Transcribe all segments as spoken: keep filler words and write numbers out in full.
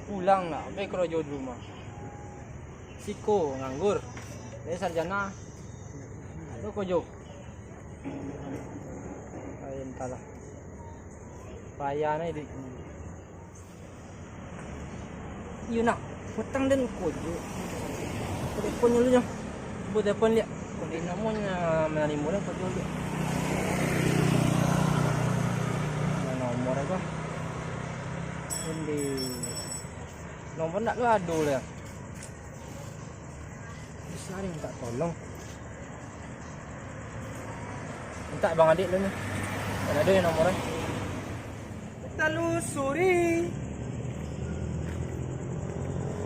Pulang lah, pai karajo di rumah. Siko nganggur. Jadi sarjana. Ado karajo. Ai, entahlah. Payah nah iduik. Iyo nak, hutang den karajo. Telepon dulu nyo. Buat telepon liak. Kok di namonyo manarimo den karajo liak. Mana nomor apa? Di nomor nak tu ado lah. Bisa ni minta tolong. Minta bang adik lu ni. Kalau ada yang nomornya. Telusuri.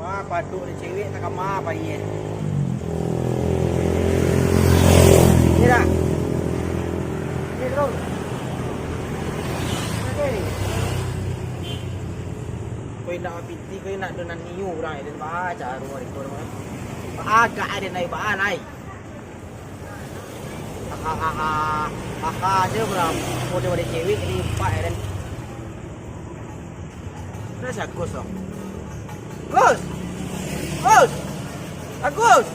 Wah, paduk ni cewek tak kama apa iya. Ini dah. Ini terus. Oke. Kau indak Ti kau nak do nan niu urang, eh, den baa caro ari ko mah. Baa gak, eh, den, ai, baa lai. Hahaha. Haha, dia urang model-model cewek ni, empat, eh, den. Dah si Agus tu. Gus! Gus! Agus!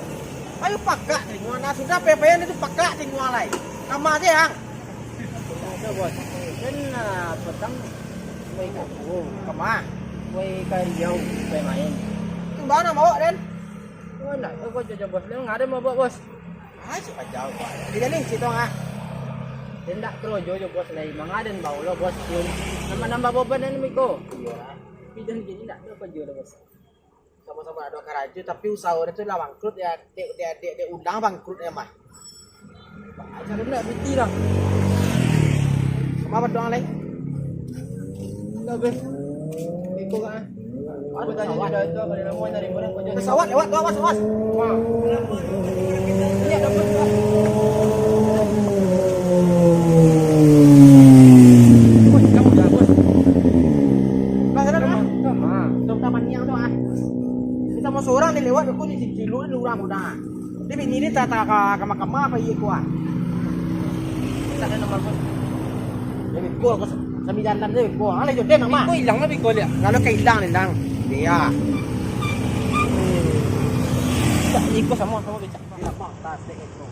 Ayo pakak telinga, nah, sudah payah-payah ni tu pakak telinga lai. Kama je, ang. Ado, Bos. Kan, ah, patang, wai ka, oh, kama? Wai ka Riau, wai main. Tu bana bawa, Den? Oh, nak, oh, Bos, jo, jo, Bos. Memang ada mau bawa, Bos. Ah, siapa jauh, Bos? Tidak nih, situ, ah. Indak karajo jo, Bos, lai. Manga den bawa lo, Bos. Nambah-nambah beban den miko. Iya. Tapi den gini ndak ada karajo lo, Bos. Samo-samo ado karajo, tapi usaho tu lah bangkrut ya, dek, dek, dek, dek undang bangkrut ya, mah. Cari nak piti lah. Sama apa doang, lai? Enggak, Bos. Iko kan. Ada tadi, ada itu, apa namanya, dari mana, kau jadi. Pesawat lewat tu, awas, awas. Wah. Ini ada apa, Bos? Bos, kamu dah, Bos. Bos, ada, Bos. Sama. Tuh, taman yang tu, ah. Kita mau seorang ni lewat, aku ni cincin lu, lu orang udah. Dia bini dia tak, tak ka, ka mahkamah apa iya kuah. Tak ada nomor pun. Dia bikul, kau sa-, sambil jalan dia bikul. Alah, jodoh nama. Bikul hilang lah, bikul dia. Lalu ka hilang ni, Dang. Iya. Tak, ikut sama, sama becak. Tidak, Bang. Tak, tak, itu.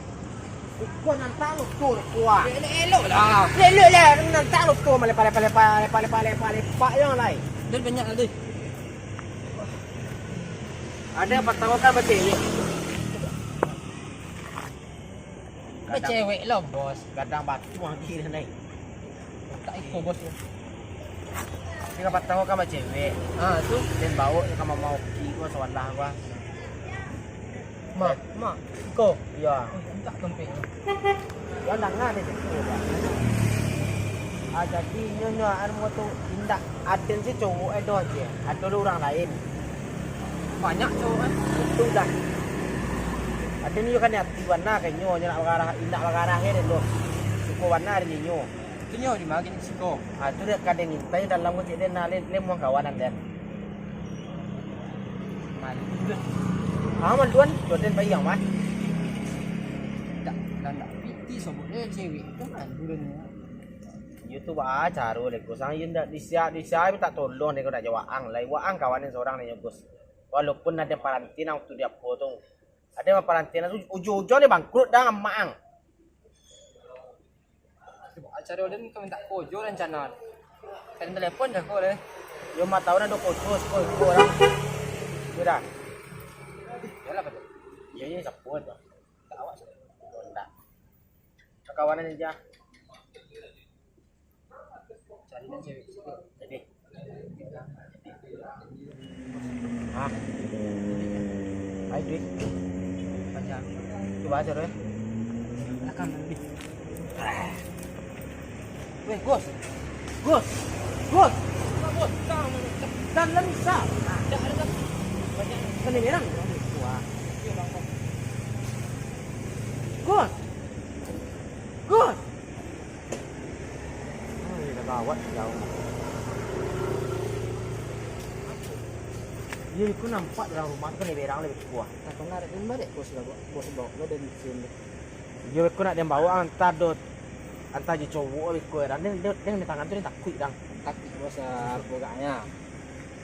Ikut nantang lu tu, kuah. Elok-elok lah. Elok-elok lah. Nantang lu tu, malepak, lepak, lepak, lepak, lepak, lepak, lepak, yang lain. Dan banyak tadi. Ada yang patang kan bacewek. Bacewek lah, Bos. Gadang batu lagi dah naik. Tak iko, Bos, tu. Dia patang kan bacewek. Ah, tu. Dan bawa dia ka mama Oki ko, sawalah ko. Mak, mak, iko. Iya. Oh, minta kempek. Yo, danga deh, Cik. Ah, jadi, nyo, nyo, anu tu, indak aden si cowok eh doh je. Ado lo urang lain. Banyak cowok, eh. Itu dah. Aden yo kan ati bana ka inyo, nyo nak bagarah, indak bagarah eh den doh. Suko bana den inyo. Itu nyo di ma kini siko. Ah, tu dek ka den intai dalam ko cek den, nah, le, le muang kawanan den. Malu. Ah, maluan, tu den bayang mah. Dak, dak, dak piti sobok le cewek tu malu den. Iyo tu baa caro le, Gus. Ang iyo ndak disiak, disiak minta tolong dek ko dak jo waang lai. Waang kawan den sorang dek nyo, Gus. Walaupun ado paranti nang tu di apo tu. Ado paranti nang tu ujuang-ujuang dek bangkrut dah amak ang. Acara den ka minta kojo rencana. Kan telepon jago deh. Yo ma tau dah do kojo siko-siko lah. Yo dah. Yo lah, Pak. Yo, yo, sapo tu? Tak awak sih. Ndak. Kakawanan aja. Cari dan cewek. Jadi. Ah. Baik, duit. Panjang. Coba aja, Roy. Belakang, lebih. Weh, Gus. Gus. Gus. Gus. Dan lem bisa. Kan ini orang. Wah. Gus. Gus. Ai, dah gawat jauh. Iyo, iko nampak dalam rumah tu kan, berang lebih kuah. Nah, kau narik gambar dek bos lah, bos, bos bawa lo dari sini. Iyo, iko nak dia bawa, antah do, antah je cowok iko, dan dia, dia, dia di tangan tu dia takut, dang. Takut bos, ah, pokoknya.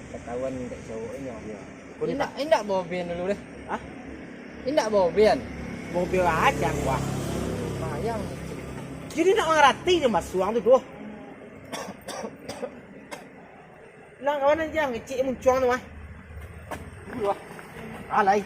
Ketahuan dek cowok inyo. Indak, indak bawa ben dulu deh. Hah? Indak bawa ben. Bawa ben aja gua. Bayang. Jadi nak mangarati je masuang tu doh. Lah, kawan aja ngecek muncuang tu, ah. Dulu, ah. Alai.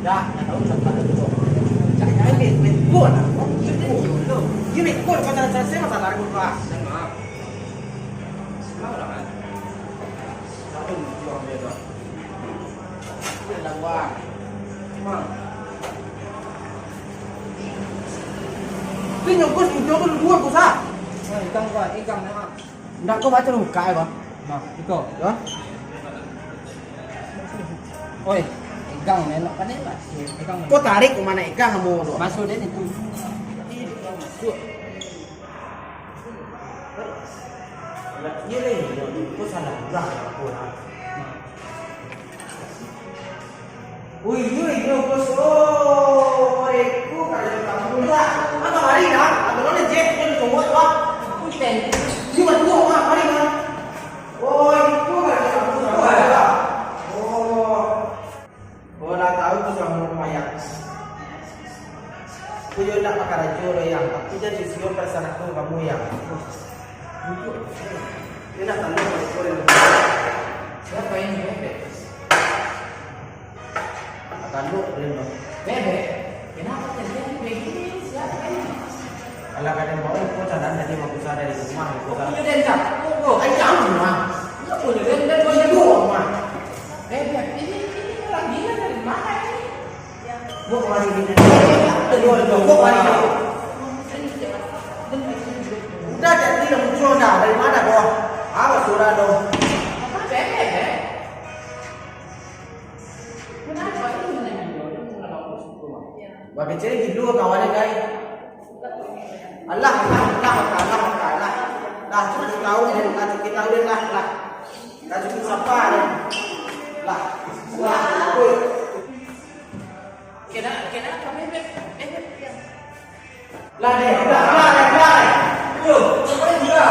Dah, dah tahu tempat tu. Cak, ini, main gol lah. Ini main gol, kau tak selesai masalah aku, Pak. Maaf. Semua orang, kan? Satu, dua, tiga. Tu nyobos, nyobos dua, bos, ah. Nah, ikang, Pak, ikang, nah. Ndak, kau baca dulu, Kak, ya, Bang? Nah, iko. Ya? Oi, ikang, enak kan, enak? Ikang. Kau tarik ke mana ikang, kamu tu? Masuk dia itu. Masuk. Iya, iya, iya. Kau salah urang, aku lah. Ui, ui, ui, bos. Oh, reku karajo kamu lah. Apa hari dah? Apa lo je? Kau cowok lah. Ui, ten. Ini buat gua, Mak. Hari, Mak. Oh, itu karajo kamu lah. Oh. Oh, lah tahu tu sama rumah yang. Aku yo ndak pakarajo lo yang. Tapi jan sisio perasaan aku kamu yang. Yo ndak tahu kalau kau. Siapa ini, Bebek? Tanduk, Rin, Bang. Bebek, kenapa terjadi begini? Siapa ini? Alah, kadang bawa, kau sadar tadi mau usah dari rumah, kau kan. Punya dendam, kau, kau. Ayam, Bang. Kau punya dendam, kau. Itu, Bang. Bebek, ini, ini orang gila dari mana ini? Kau kemari ini. Kau kemari. Udah jadi lah muncul dah. Dari mana kau? Apa surat dong? Apa bebek, eh? Bakecil gilo kawan, guys. Alah, alah, alah, alah, alah, alah. Lah, cukuik tahu ni, lah, cukuik tahu ni, lah, lah. Lah, cukuik sapa ni? Lah, lah, cukuik. Kena, kena apa, Beb? Beb, Beb, diam. Lah, deh, udah, udah, udah, udah. Yo, ngapain dia?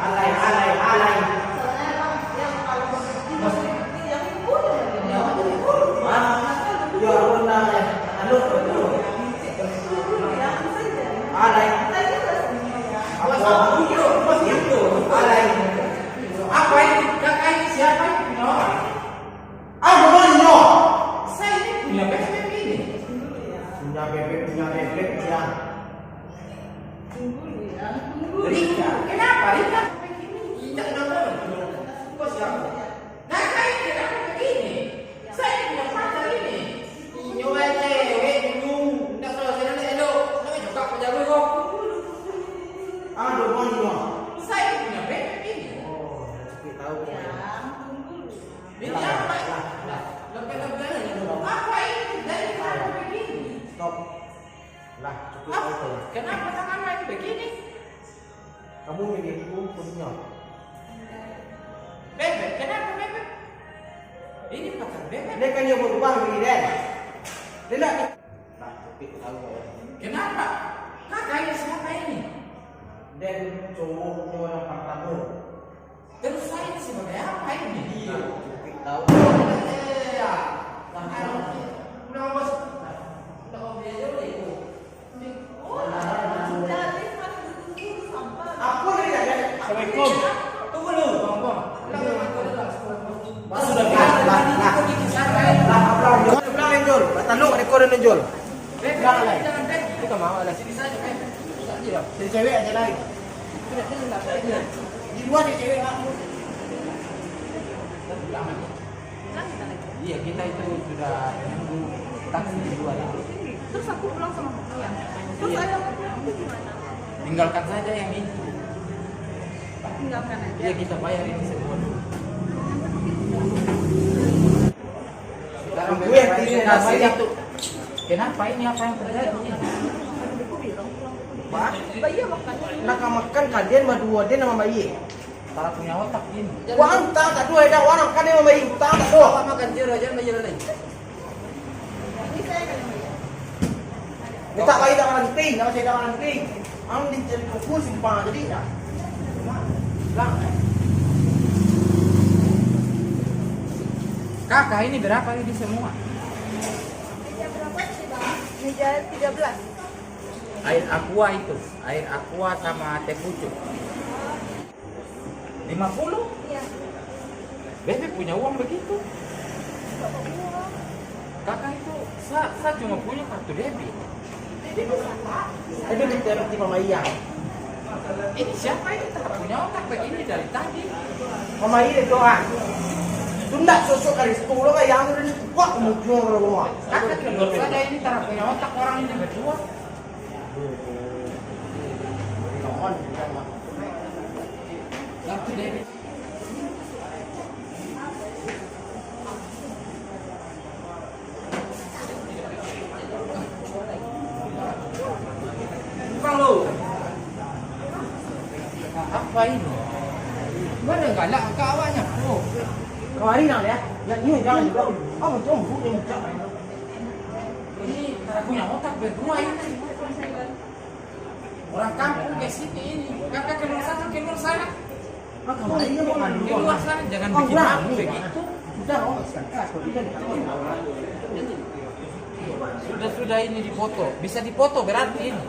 Alai, alai, alai. Alai. Alai. Apa ini? Kakak ini siapa ini? Punya orang? Apa ini? Saya ini punya bebek ini. Punya bebek, punya bebek, ya. Tunggu dulu ya, tunggu dulu. Rika, kenapa Rika? Tidak, tidak, tidak. Kau siapa? Nah, saya kenapa begini? Saya punya pacar ini. Inyo lah cewek dulu. Tidak, kalau saya nak elok, saya juga penjaga kok. Aduh, Bang, Bang. Saya punya bebek ini. Oh, cukup tahu, Bang. Ini apa? Lah, lebih-lebih aja. Apa ini terjadi? Kenapa begini? Stop. Lah, cukup. Ah, tahu, Bang. Kenapa tangan main begini? Kamu begini pun punya. Bebek, kenapa, Bebek? Ini pacar Bebek. Dia kan yang berubah begini, Den. Dia nak. Lah, cukup tahu, Bang. Kenapa? Kakak ini siapa ini? Den cowoknya orang pertama. Terus saya ini sebagai apa ini? Iya, tahu. Iya. Nah, udah, Bos. Udah, Bos, dia dulu itu. Apa dia ada? Assalamualaikum. Tunggu dulu, Bang, Bang. Udah, Bang, Bang. Sudah, Bang. Nah, nah. Nah, apa lagi? Kau bilang, Jul. Bataluk, rekor, Jul. Bilang, Lai. Itu kan mau, Lai. Sini saja, Lai. Jadi cewek aja, Lai. Di luar dia cewek, Lai. Iya, kita itu sudah menunggu taksi di luar itu. Terus aku pulang sama kamu ya? Terus ayah aku gimana? Tinggalkan saja yang itu. Tinggalkan aja. Iya, kita bayar ini semua dulu. Sekarang gue yang bebek pilih kasih namanya. Itu. Kenapa ini, apa yang terjadi ini? Bah? Bah, iya, makan. Nak makan kalian berdua, dia nama bayi. Tara punya otak ini. Wah, utang tak doh, ada orang kan yang mambayar utang tak doh. Apa makan jeruk aja, bayar lain. Minta bayi dah ranting, nak saya dah ranting. Ang di jadi kuku simpang jadi dah. Kakak, ini berapa ini semua? Meja berapa sih, Bang? Meja tiga belas. Air aqua itu, air aqua sama teh pucuk. Lima puluh? Iya. Bebe punya uang begitu. Kakak itu, sa, sa cuma punya kartu debit. Tapi minta roti Mama Iya. Ini siapa ini tak punya otak begini dari tadi? Mama Iya itu ah. Tunda sosok kali sepuluh lah yang udah kuat mujur rumah. Kakak keluar saja ini tak punya otak orang ini berdua. Apa ini? Mana galak angka awaknya? Oh. Kamari nak ya? Nak nyu jangan juga. Apa tu? Ini tak punya otak berdua ini. Orang kampung ke sini ini, kakak keluar sana, keluar sana. Keluar sana, jangan bikin malu begitu. Sudah, sudah ini dipoto. Bisa dipoto berarti ini.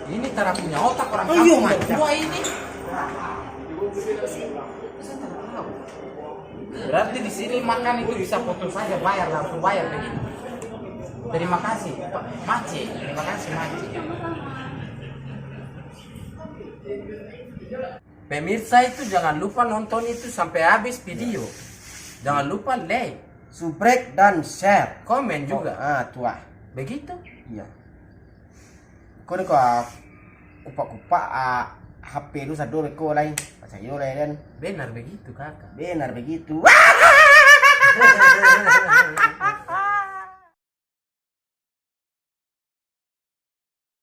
Ini tara punya otak orang kampung semua ini. Berarti di sini makan itu bisa foto saja, bayar, langsung bayar begitu. Terima kasih, Pak. Mace. Terima kasih, Mace. Pemirsa itu jangan lupa nonton itu sampai habis video. Jangan lupa like, subscribe, dan share. Komen juga. Ah, tuah. Begitu? Iya. Ko deh, ko, ah, kupak-kupak, ah, H P tu sado beko lai. Pacayo lai, kan? Benar begitu, Kakak. Benar begitu.